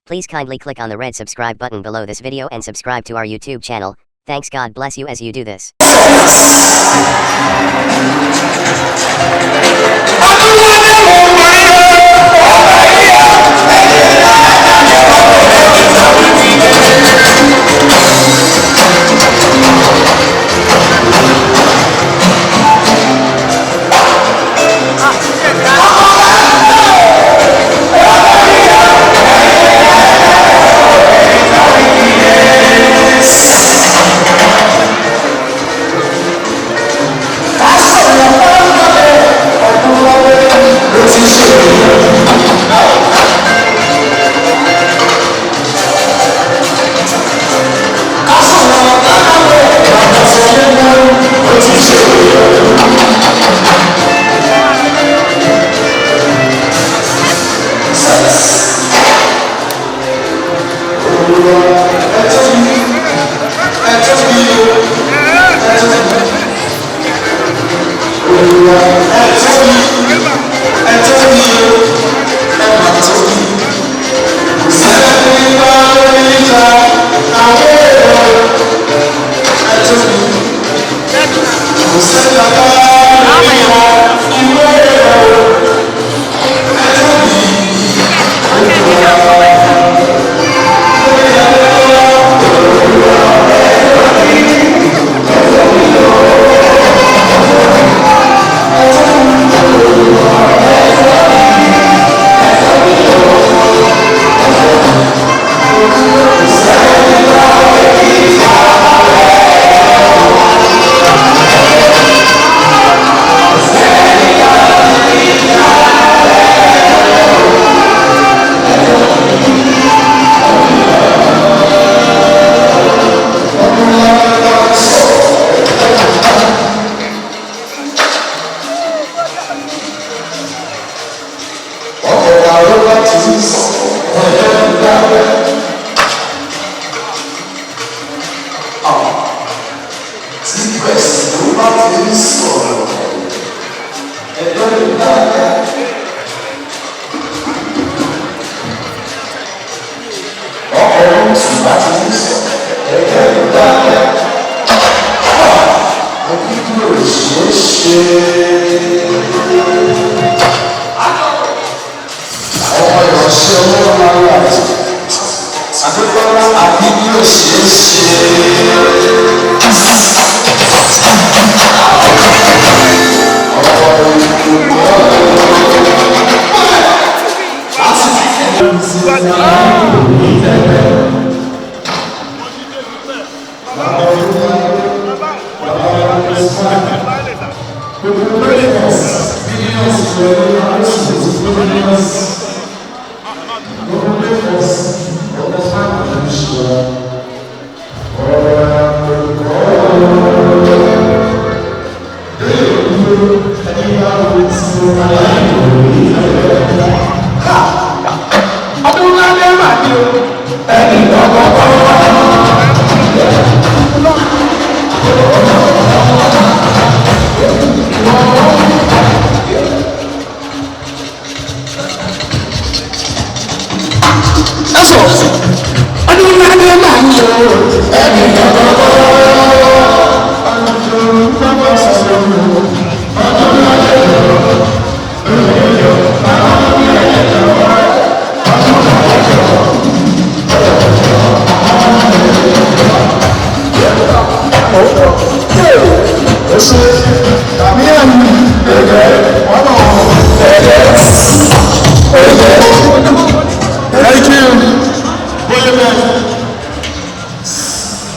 Please kindly click on the red subscribe button below this video and subscribe to our YouTube channel. Thanks. God bless you as you do this.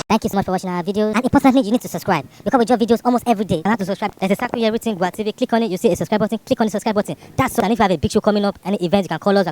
Thank you so much for watching our videos, and importantly, you need to subscribe because we drop videos almost every day. And how to subscribe? There's a circle here written Gua TV. Click on it, you see a subscribe button. Click on the subscribe button. That's all. And if you have a big show coming up, any event, you can call us.